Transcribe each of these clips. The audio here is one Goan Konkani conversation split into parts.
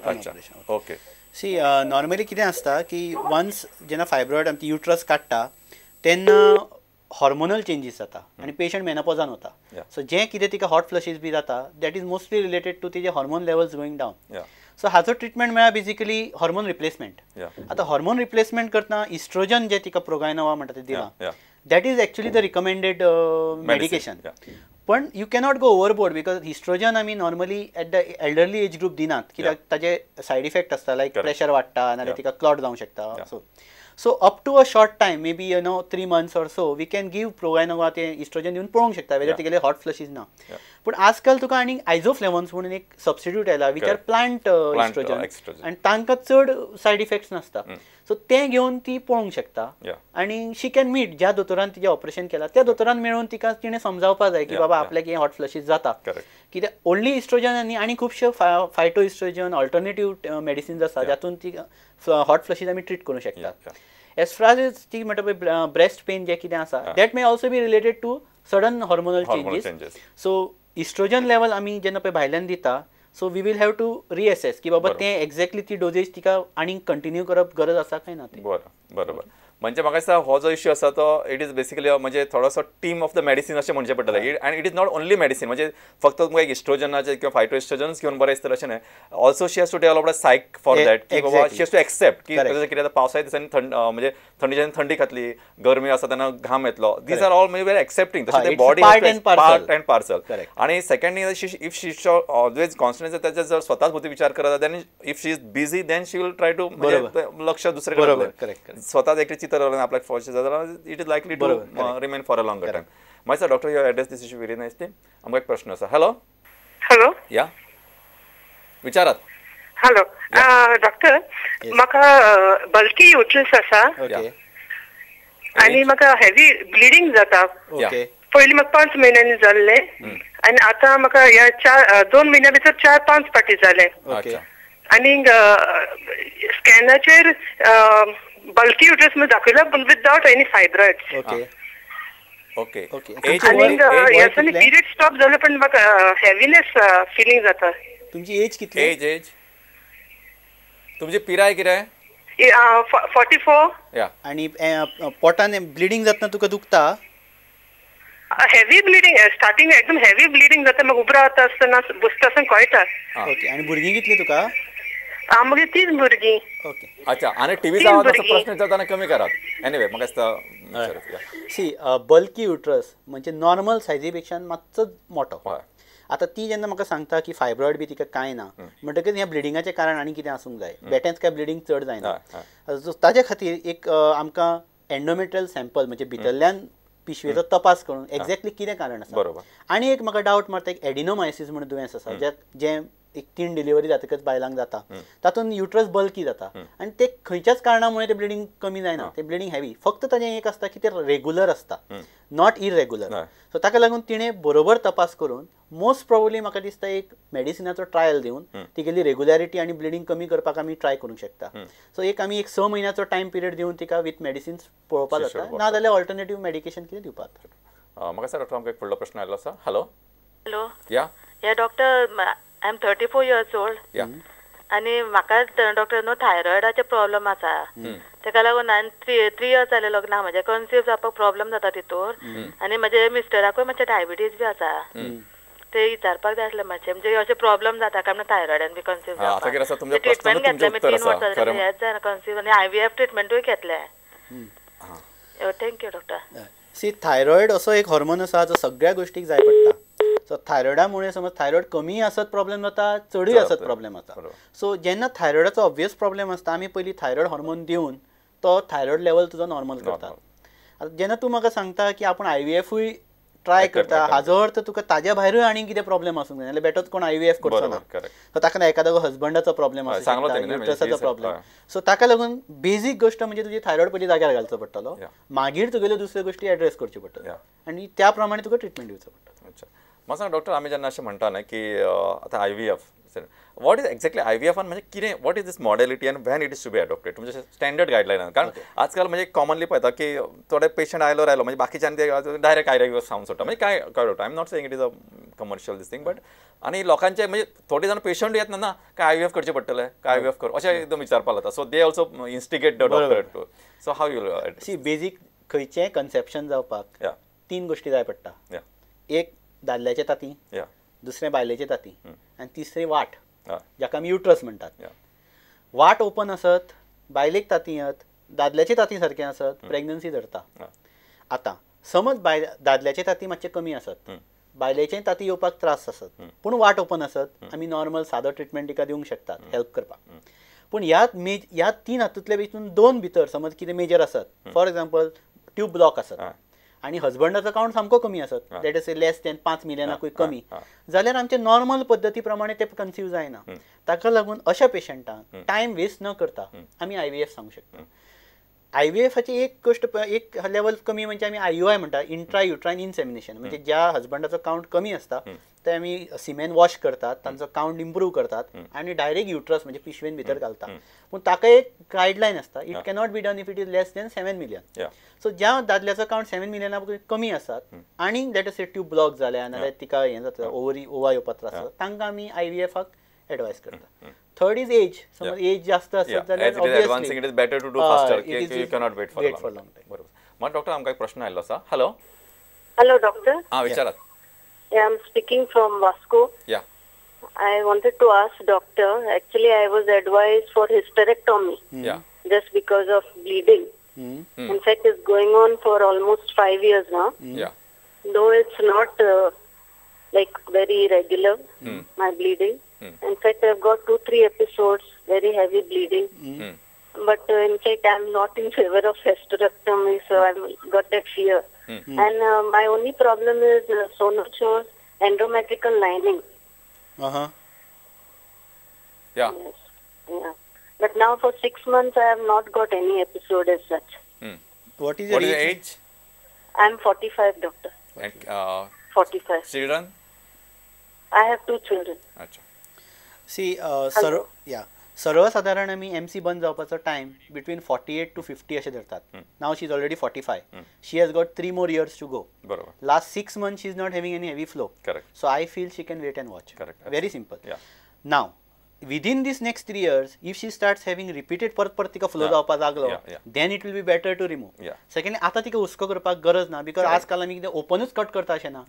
Open operation. Okay. See normally कितें आसता की वन्स जेन्ना फायब्रॉयड आमची युट्रस काडटा तेन्ना हॉर्मोनल चेंजीस जाता आनी पेशंट मेनोपॉजान वता. सो जें कितें तिका हॉट फ्लशीस बी जाता that is mostly related to तिजे hormone levels going down. So हाचो ट्रिटमेंट म्हळ्यार बेसिकली हॉर्मोन रिप्लेसमेंट. आतां हॉर्मोन रिप्लेसमेंट करतना इस्ट्रोजन जे तिका प्रोगायनोवा म्हणटा तें दिलां that is actually the recommended medication. पण you cannot go overboard because oestrogen आमी normally at the elderly age group दिनात कित्याक ताजे सायड इफेक्ट आसता लायक प्रेशर वाडटा नाल्यार तिका क्लॉट जावंक शकता. So so up to a short time maybe you know 3 months or so we can give Progynova ते इस्ट्रोजन दिवन पळोवंक शकता वेदर तिगेले हॉट फ्लशीज ना. पूण आजकाल तुका आनी आयझोफ्लेवन्स म्हणून एक सबस्टिट्यूट आयला which are plant oestrogen आनी तांकां चड सायड इफेक्ट्स नासता. सो तें घेवन ती पळोवंक शकता आनी शी can meet ज्या दोतोरान तिजें ऑपरेशन केलां त्या दोतोरान मेळून तिका तिणें समजावपाक जाय की बाबा आपल्याक हें हॉट फ्लशीज जाता कित्याक ओन्ली इस्ट्रोजन आनी आनी खुबश्यो फायटो इस्ट्रोजन ऑल्टरनेटीव मेडिसिन्स आसा जातून ती हॉट फ्लशीज आमी ट्रीट करूंक शकता. एज फार एज ती म्हणटा पळय ब्रेस्ट पेन जें कितें आसा that may also be related to sudden hormonal changes. So oestrogen level आमी जेन्ना पळय भायल्यान दिता so we will have to reassess की बाबा तें एक्झॅक्टली ती डोजेज तिका आनीक कंटिन्यू करप गरज आसा काय ना ती. बरं बरोबर. म्हणजे म्हाका दिसता हो जो इश्यू आसा तो it is basically म्हणजे थोडोसो टीम ऑफ the medicine अशें म्हणचें पडटलें. आनी it is not only medicine म्हणजे फक्त तुमकां एक इस्ट्रोजनाचें किंवा फायटो इस्ट्रोजन्स घेवन बरें दिसतलें अशें न्हय. Also she has to develop a psyche for that की बाबा she has to accept की कितें आतां पावसाच्या दिसांनी थंड म्हणजे थंडीच्यान थंडी खातली, गरमी आसा तेन्ना घाम येतलो, these are all म्हणजे वेरी एक्सेप्टींग. तशें ते बॉडी पार्ट अँड पार्सल. आनी second if she always constant ताचेर जर स्वताच भोवती विचार करता then if she is busy then she will try to लक्ष दुसरे कडेन स्वताच एकटें चिंतत आपल्याक फॉर्च जाल्यार it is likely to remain for a longer time. मागीर doctor you address this issue very nicely. आमकां एक प्रश्न आसा. हॅलो हॅलो या विचारात. हॅलो डॉक्टर, म्हाका बल्की युट्रस आसा आनी म्हाका हेवी ब्लिडींग जाता. पयलीं म्हाका 5 म्हयन्यांनी जाल्लें आनी आतां म्हाका ह्या 2 म्हयन्या भितर 4-5 फावटी जालें. आनी स्कॅनाचेर बल्की युट्रस म्हूण दाखयला पूण without any fibroids. Okay okay. आनी पिरियड स्टॉप जाले पण म्हाका हेवीनेस फिलिंग जाता. तुमची एज कितली? एज एज तुमची पिराय कितें? 44. आनी पोटान ब्लिडींग जातना तुका दुखता? हेवी ब्लिडींग स्टार्टिंग एकदम हेवी ब्लिडींग जाता, म्हाका उबो रावता आसतना बसता आसतना कळटा. ओके. आनी भुरगीं कितलीं तुका? मागीर 3 भुरगीं. ओके. अच्छा. आनी टीव्हीचा आवाज प्रश्न विचारताना कमी करात. एनिवे म्हाका दिसता सी बल्की युट्रस म्हणजे नॉर्मल सायजी पेक्षा मातसो मोठो. आतां ती जेन्ना म्हाका सांगता की फायब्रॉयड बी तिका कांय ना म्हणटकच ह्या ब्लिडिंगाचें कारण आनी कितें आसूंक जाय, बेटेंच काय ब्लिडींग चड जायना. ताजे खातीर एक आमकां एंडोमेट्रियल सॅम्पल म्हणजे भितरल्यान पिशवेचो तपास करून एक्झॅक्टली कितें कारण आसा. आनी एक म्हाका डावट मारता, एक एडिनोमायसीस म्हणून दुयेंस आसा जें एक 3 डिलिव्हरी जातकच बायलांक जाता, तातूंत युट्रस बल्की जाता आनी ते खंयच्याच कारणामुळे ते ब्लिडींग कमी जायना, ते ब्लिडींग हेवी. फक्त ताजें एक आसता की ते रेगुलर आसता, not irregular. सो ताका लागून तिणें बरोबर तपास करून मोस्ट प्रोबेबली म्हाका दिसता एक मेडिसिनाचो ट्रायल दिवन तिगेली रेगुलरिटी आनी ब्लिडींग कमी करपाक आमी ट्राय करूंक शकता. सो एक आमी एक 6 म्हयन्याचो टायम पिरियड दिवन तिका विथ मेडिसिन्स पळोवपाक जाता, ना जाल्यार ऑल्टरनेटीव मेडिकेशन कितें दिवपाक जाता. म्हाका सर डॉक्टर आमकां एक फुडलो प्रश्न आयिल्लो आसा. हॅलो हॅलो या या doctor, I am 34 years old. आनी म्हाका डॉक्टर न्हू थायरॉयडाचे प्रॉब्लम आसा, तेका लागून हांवें 3 इयर्स जाले लग्नाक, म्हजें कन्सीव जावपाक प्रॉब्लम जाता तितूर. आनी म्हजे मिस्टराकूय मातशें डायबिटीज बी आसा, ते विचारपाक जाय आसलें मातशें, म्हणजे अशें प्रॉब्लम जाता काय म्हणून थायरॉयडान बी कन्सीव जावपाक. ट्रिटमेंट घेतलें 3 वर्सां जालीं, हेंच जायना कन्सीव, आनी IVF ट्रिटमेंटूय घेतलें. Thank you doctor. See thyroid असो एक हॉर्मोन आसा जो सगळ्या गोष्टीक जाय पडटा. सो थायरॉयडामुळे समज थायरॉयड कमी आसत प्रॉब्लेम जाता, चडूय आसत प्रॉब्लेम जाता. सो जेन्ना थायरॉयडाचो ऑब्वियस प्रॉब्लेम आसता आमी पयलीं थायरॉयड हॉर्मोन दिवन तो थायरॉयड लेवल तुजो नॉर्मल करता. आतां जेन्ना तूं म्हाका सांगता की आपूण IVF try करता, हाजो अर्थ तुका ताज्या भायरूय आनी कितें प्रॉब्लेम आसूंक जाय, नाल्यार बेटोच कोण IVF करचो ना. सो ताका एखादो हजबंडाचो प्रॉब्लेम आसूं शकता, युट्रसाचो प्रॉब्लेम. सो ताका लागून बेजीक गोश्ट म्हणजे तुजी थायरॉयड पयलीं जाग्यार घालचो पडटलो, मागीर तुगेल्यो दुसऱ्यो गोश्टी एड्रेस करच्यो पडटल्यो आनी त्या प्रमाणे तुका ट्रिटमेंट दिवचो पडटलो. अच्छा. म्हाका सांग डॉक्टर, आमी जेन्ना अशें म्हणटा न्ही की आतां IVF, what is exactly IVF म्हणजे कितें, what is this modality and when it is to be adopted, तुमचे स्टँडर्ड गायडलायन? कारण आजकाल म्हणजे कॉमनली पळयता की थोडे पेशंट आयलो रायलो म्हणजे बाकीच्यान ते डायरेक्ट IVF सांगून सोडटा. म्हणजे काय काय doctor, I am not saying it is a commercial this thing, but आनी लोकांचे म्हणजे थोडे जाण पेशंट येत ना काय IVF करचें पडटलें, काय IVF कर अशें एकदम विचारपाक लागता. So they also instigate the doctor to, so how you see basic खंयचें कन्सेप्शन जावपाक तीन गोष्टी जाय पडटा. एक दादल्याचे ताती, दुसरें बायलेचे ताती, आनी तिसरें वाट जाका आमी युट्रस म्हणटात. वाट ओपन आसत, बायलेक ताती येत, दादल्याचे ताती सारकें आसत, प्रेग्नन्सी धरता. आतां समज बायल दादल्याचे ताती मातशें कमी आसत, बायलेचे ताती येवपाक त्रास आसत, पूण वाट ओपन आसत, आमी नॉर्मल सादो ट्रिटमेंट तिका दिवंक शकतात हेल्प करपाक. पूण ह्या तीन हातूंतले भितर दोन भितर समज कितें मेजर आसत, फॉर एग्जाम्पल ट्यूब ब्लॉक आसत आनी हजबंडाचो कावंट सामको कमी आसत, that is less than 5 मिलियनाकूय कमी, जाल्यार आमचे नॉर्मल पद्दती प्रमाणे ते कन्सीव जायना. ताका लागून अशा पेशंटांक टायम वेस्ट न करता आमी IVF सांगू शकता. IVFाची एक गोष्ट एक लेवल कमी म्हणजे आमी IUI म्हणटा, इंट्रा युट्रायन इनसेमिनेशन, म्हणजे ज्या हजबंडाचो कावंट कमी आसता ते आमी सिमेन वॉश करतात, तांचो कावंट इम्प्रूव करतात आनी डायरेक्ट युट्रस म्हणजे पिशवेन भितर घालता. पूण ताका एक गायडलायन आसता, it cannot be done if it is less than 7 million. So ज्या दादल्याचो कावंट 7 मिलियना कमी आसात आनी let us tube block जाल्या नाजाल्यार तिका हें जाता ओवरी ओवा येवपाक त्रास जाता, तांकां आमी IVFाक एडवायस करता. थर्ड is age, समज एज जास्त आसत जाल्यार obviously it is better to do faster, you cannot wait for long time. बरोबर. मग डॉक्टर आमकां एक प्रश्न आयिल्लो आसा. हॅलो हॅलो डॉक्टर, हां विचारात. I am speaking from Vasco. Yeah. I wanted to ask doctor, actually I was advised for hysterectomy. Yeah. Just because of bleeding. In fact, it's going on for almost 5 years now. Yeah. Though it's not like very regular, my bleeding. In fact, I've got 2-3 episodes, very heavy bleeding. But in fact, I'm not in favor of hysterectomy, so I've got that fear. And my only problem is sono shows endometrial lining. Yeah. Yes. Yeah. But now for 6 months, I have not got any episode as such. What is your age? I'm 45, doctor. And, 45. Children? I have 2 children. Acha. See, सर्वसाधारण आमी MC बंद जावपाचो टायम बिटवीन 48 to 50 अशें धरतात. Now she is already 45, she has got 3 more years to go. बरोबर. Last 6 months she is not having any heavy flow. Correct. So I feel she can wait and watch. Correct. Very simple. Now within this next 3 years if she starts having repeated परत परत तिका फ्लो जावपाक लागलो, then it will be better to remove. Secondly, आतां तिका हुस्को करपाक गरज ना, because आजकाल आमी कितें ओपनूच कट करता अशें ना,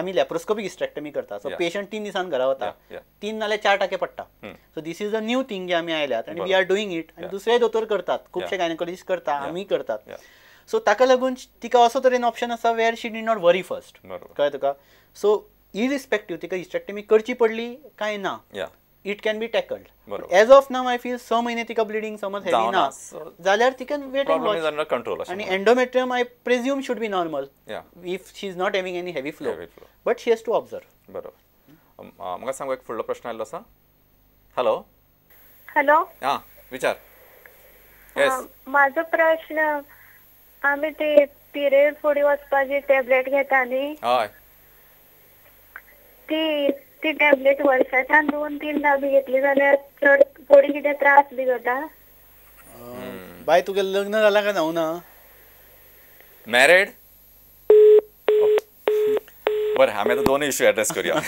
आमी लॅप्रोस्कोपीक हिस्टेक्टमी करता. सो पेशंट 3 दिसान घरा वता, 3 नाल्यार 4 टाके पडटा. So this is a new thing जे आमी आयल्यात आनी we are doing it, आनी दुसरे दोतोर करतात, खुबशे गायनेकॉलॉजिस्ट करता, आमी करतात. सो ताका लागून तिका असो तरेन ऑप्शन आसा where she need not worry first. कळ्ळें तुका? सो इरिस्पेक्टीव तिका हिस्टेक्टमी करची पडली काय ना, it can be tackled. As of now, I feel 6 महिने तिका bleeding समज heavy ना जाल्यार ती can wait and watch. Control. आणि endometrium I presume should be normal. If she is not having any heavy flow. But she has to observe. बरोबर. म्हाका सांगू एक फुडलो प्रश्न आयिल्लो आसा. हॅलो. हॅलो. हां विचार. येस. म्हाजो प्रश्न, आमी ते पिरियड फुडें वचपाची टॅबलेट घेता न्ही, हय, ती ती टॅबलेट वर्साच्यान 2-3 बी घेतली जाल्यार चड फुडें कितें त्रास बी जाता? बाय, तुगे लग्न जालां काय जावं ना? मॅरिड? बरें, आमी आतां दोनूय इश्यू एड्रेस करूया.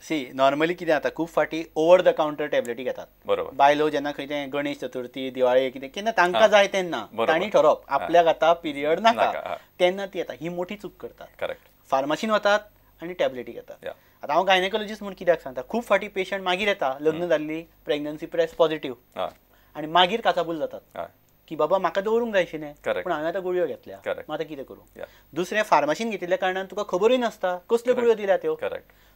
सी, नॉर्मली कितें जाता, खूब फावटी ओवर the counter टॅबलेटी घेतात. बरोबर. बायलो जेन्ना खंय तें गणेश चतुर्थी, दिवाळी कितें केन्ना तांकां जाय तेन्ना तांणी ठरोवप आपल्याक आतां पिरियड नाका, तेन्ना ती येता. ही मोठी चूक करतात. करेक्ट. फार्मासीन वतात आनी टॅबलेटी घेतात. आतां हांव गायनेकॉलॉजिस्ट म्हूण कित्याक सांगता, खूब फावटी पेशंट मागीर येता, लग्न जाल्ली, प्रेग्नन्सी प्रेस पॉझिटीव, आनी मागीर काचाबूल जातात की बाबा म्हाका दवरूंक जाय आशिल्लें, पूण हांवें आतां गुळयो घेतल्या, आतां कितें करूं? दुसरें, फार्मासीन घेतिल्ल्या कारणान तुका खबरूय नासता कसल्यो गुळयो दिल्या त्यो.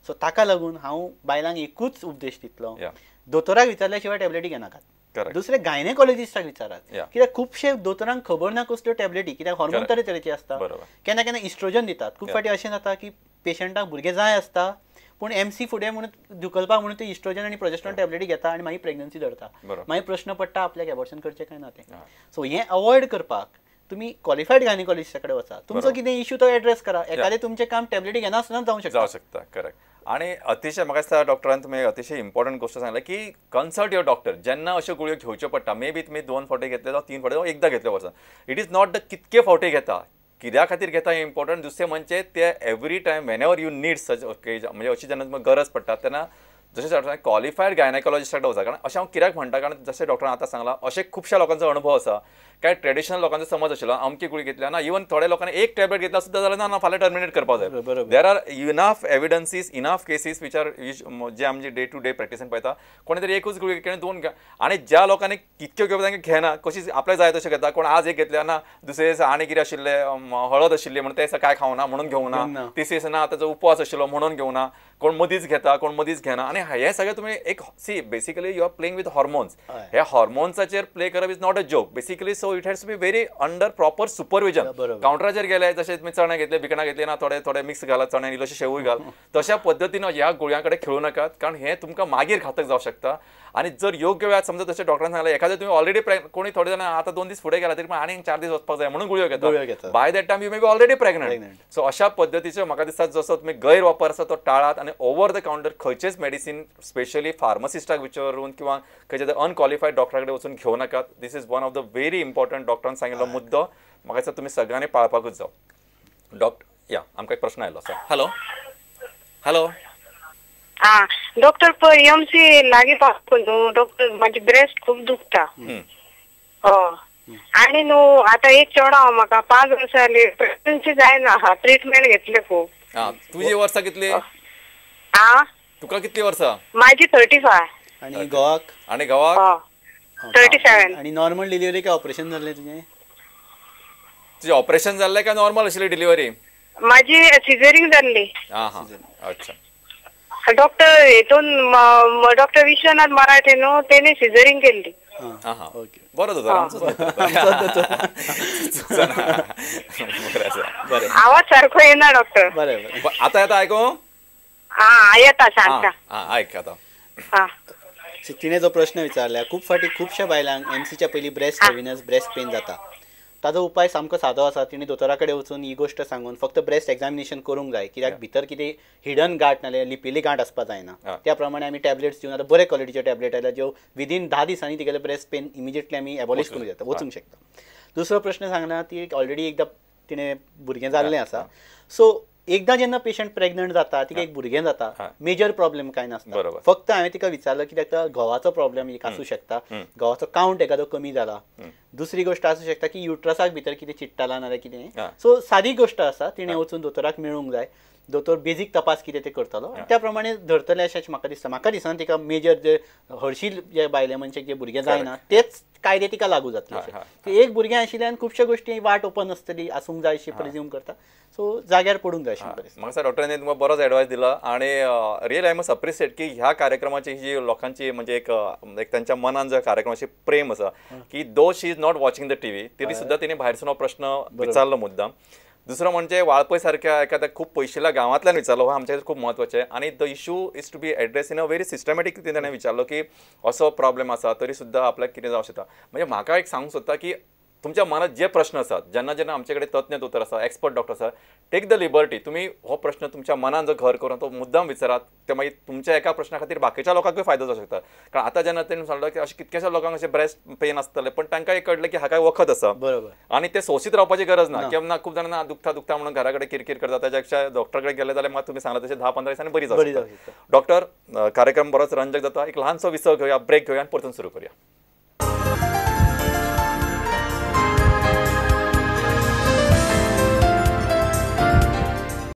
सो ताका लागून हांव बायलांक एकूच उपदेश दितलो, दोतोराक विचारल्या शिवाय टॅबलेटी घेनाकात. दुसरें, गायनेकॉलॉजिस्टाक विचारात, कित्याक खुबशे दोतोरांक खबर ना कसल्यो टॅबलेटी, कित्याक हॉर्मोन तरेतरेचे आसता. केन्ना केन्ना इस्ट्रोजन दितात. खूब फावटी अशें जाता की पेशंटाक भुरगें जाय आसता, पूण एमसी फुडें म्हणून धुकलपाक म्हणून ते इस्ट्रोजन आनी प्रोजेस्ट्रॉन टॅबलेटी घेता आनी मागीर प्रेग्नन्सी धरता. मागीर प्रश्न पडटा आपल्याक एबॉर्शन करचें काय ना तें. सो हें अवॉयड करपाक तुमी क्वॉलिफायड गायनेकॉलॉजिस्टा कडेन वचा, तुमचो कितें इश्यू तो एड्रेस करा. एखादें तुमचें काम टॅबलेटी घेनासतना जावंक शकता, जावं शकता. करेक्ट. आणि अतिशय म्हाका दिसता डॉक्टरान तुमी अतिशय इम्पॉर्टंट गोश्ट सांगले की कन्सल्ट your doctor. जेन्ना अश्यो गुळयो घेवच्यो पडटा, मे बी तुमी 2 फावटी घेतले जावं 3 फावटी जावं एकदां घेतले वर्सान, it is not the कितके फावटी घेता, कित्या खातीर घेता हें इम्पॉर्टंट. दुसरें म्हणजे ते every time whenever you need such occasion, म्हणजे अशी जेन्ना तुमकां गरज पडटा तेन्ना जशें डॉक्टरान क्वॉलिफायड गायनेकॉलॉजिस्टाक वचा. कारण अशें हांव कित्याक म्हणटा, कारण जशें डॉक्टरान आतां सांगलां अशें खुबश्या लोकांचो अणभव आसा. काय ट्रेडिशनल लोकांचो समज आशिल्लो अमकी गुळी घेतल्या ना, इवन थोड्या लोकांनी एक टॅबलेट घेतला सुद्दां जाल्यार ना ना फाल्यां टर्मिनेट करपाक जाय. There are enough evidences, enough cases which are जे आमचे डे टू डे प्रॅक्टिसान पळयता, कोणी तरी एकूच गुळी घेतली 2, आनी ज्या लोकांनी कितक्यो घेवप तांकां घेना, कशी आपल्याक जाय तशें घेता. कोण आज एक घेतल्या ना, दुसरे दिसा आनी कितें आशिल्लें हळद आशिल्ली म्हणून ते दिसा काय खावना म्हणून घेवना, तिसरे दिसा ना ताचो उपवास आशिल्लो म्हणून घेवना, कोण मदींच घेता कोण मदींच घेना. आनी हे सगळें तुमी एक see basically you are playing with hormones. हे हॉर्मोन्साचेर प्ले करप is not a joke basically. So it has to be very under proper supervision. कावंटराचेर गेले जशें तुमी चणे घेतले, बिकणां घेतले ना, थोडे थोडे मिक्स घाला चणे, इल्लोशे शेवूय घाल, तशा पद्दतीन ह्या गुळयां कडेन खेळूं नाकात, कारण हें तुमकां मागीर घातक जावं शकता. आनी जर योग्य वेळार समजा तशें डॉक्टरान सांगलें एखादें तुमी ऑलरेडी कोणी थोडे जाणां आतां 2 दीस फुडें गेला तरी पण आनी 4 दीस वचपाक जाय म्हणून गुळयो घेता, by that time you may be already pregnant. So अशा पद्दतीचो म्हाका दिसता जसो तुमी गैरवापर आसा तो टाळात आनी ओवर the counter खंयचेच मेडिसीन स्पेशली फार्मासिस्टाक विचारून किंवा खंयच्या अनक्वॉलिफायड डॉक्टरा कडेन वचून घेवं नाकात. This is one of the very important डॉक्टरान सांगिल्लो मुद्दो, म्हाका दिसता तुमी सगळ्यांनी पाळपाकूच जाव. डॉक्टर या आमकां एक प्रश्न आयलो आसा. हॅलो हॅलो आं डॉक्टर, पळय एमसी लागीं पावता न्हू डॉक्टर, म्हाजी ब्रेस्ट खूब दुखता. हय आनी न्हू आतां एक चेडो म्हाका 5 वर्सां जाली प्रेग्नन्सी जायना, ट्रिटमेंट घेतले खूब. तुजी वर्सां कितली? आं तुका कितली वर्सां? म्हाजी 35. आनी घोवाक? आनी घोवाक 37. आनी नॉर्मल डिलिव्हरी काय ऑपरेशन जाल्लें तुजें? तुजें ऑपरेशन जाल्लें काय नॉर्मल आशिल्ली डिलिव्हरी? म्हाजी सिझेरीन जाल्ली. आं हां अच्छा. डॉक्टर हेतून डॉक्टर विश्वनाथ मराठे न्हू तेणी सिझेरीन केल्ली. बरो दोतोर आमचोच, आवाज सारको येना डॉक्टर. बरें आतां येता आयकूंक? आं येता, सांगता. आं आयक आतां. तिणें जो प्रश्न विचारला, खूब फावटी खुबश्या बायलांक एमसीच्या पयलीं ब्रेस्ट हेविनस, ब्रेस्ट पेन जाता. ताजो उपाय सामको सादो आसा, तिणें दोतोरा कडेन वचून ही गोश्ट सांगून फक्त ब्रेस्ट एग्जामिनेशन करूंक जाय, कित्याक भितर कितें हिडन गांठ नाल्यार लिपिल्ली गांठ आसपाक जायना. त्या प्रमाणे आमी टॅबलेट्स दिवन आतां बरे क्वॉलिटीच्यो टॅबलेट आयल्या ज्यो विदीन 10 दिसांनी तिगेले ब्रेस्ट पेन इमिजिएटली आमी एबॉलिश करूंक जाता, वचूंक शकता. दुसरो प्रश्न सांगला ती ऑलरेडी एकदां तिणें भुरगें जाल्लें आसा. सो एकदां जेन्ना पेशंट प्रेग्नंट जाता, तिका एक भुरगें जाता, मेजर प्रॉब्लेम कांय नासता. फक्त हांवें तिका विचारलं कित्याक घोवाचो प्रॉब्लेम एक आसूं शकता, घोवाचो कावंट एखादो कमी जाला. दुसरी गोश्ट आसूं शकता की युट्रसाक भितर कितें चिट्टाला नाल्यार कितें. सो सादी गोश्ट आसा, तिणें वचून दोतोराक मेळूंक जाय, दोतोर बेजीक तपास कितें ते करतलो आनी त्या प्रमाणे धरतले अशें म्हाका दिसता. म्हाका दिसना तिका मेजर जे हरशी जे बायले मनशेक जे भुरगें जायना तेच कायदे तिका लागू जातले. एक भुरगें आशिल्ल्यान खुबश्यो गोश्टी वाट ओपन आसतली आसूंक जाय अशी प्रिज्यूम करता. सो जाग्यार पडूंक जाय अशें म्हाका दिसता. म्हाका डॉक्टरांनी तुमकां बरोच एडवायस दिला आनी रियल I must appreciate की ह्या कार्यक्रमाची जी लोकांची म्हणजे एक तांच्या मनान जो कार्यक्रमाची प्रेम आसा की though she is not watching the TV तरी सुद्दां तिणें भायरसून हो प्रश्न विचारलो मुद्दाम. दुसरं म्हणजे वाळपय सारख्या एखाद्या खूप पयशिल्ल्या गांवांतल्यान विचारलो, हो आमच्या खूप म्हत्वाचें. आनी the issue is to be address in a very systematic. ताणें विचारलो की असो प्रॉब्लेम आसा तरी सुद्दां आपल्याक कितें जावं शकता. म्हणजे म्हाका एक सांगूंक सोदता की तुमच्या मनात जे प्रश्न आसात, जेन्ना जेन्ना आमचे कडेन तज्ञ दोतोर आसा, एक्सपर्ट डॉक्टर आसा, टेक the liberty, तुमी हो प्रश्न तुमच्या मनान जो घर करून तो मुद्दाम विचारात. ते मागीर तुमच्या एका प्रश्ना खातीर बाकीच्या लोकांकूय फायदो जावंक शकता. कारण आतां जेन्ना तेणी सांगलो की अशें कितक्याश्या लोकांक अशें ब्रेस्ट पेन आसतलें, पण तांकां एक कळटलें की हाका वखद आसा, बरोबर, आनी ते सोंशीत रावपाची गरज ना. किंवा खूब जाणां दुखता दुखता म्हणून घरा कडेन किरकीर करता, ताच्या पेक्षा डॉक्टर कडेन गेले जाल्यार मात तुमी सांगला तशें 10-15 दिसांनी बरी जावं शकता. डॉक्टर, कार्यक्रम बरोच रंजक जाता, एक ल्हानसो विसव घेवया, ब्रेक घेवया आनी परतून सुरू करूया.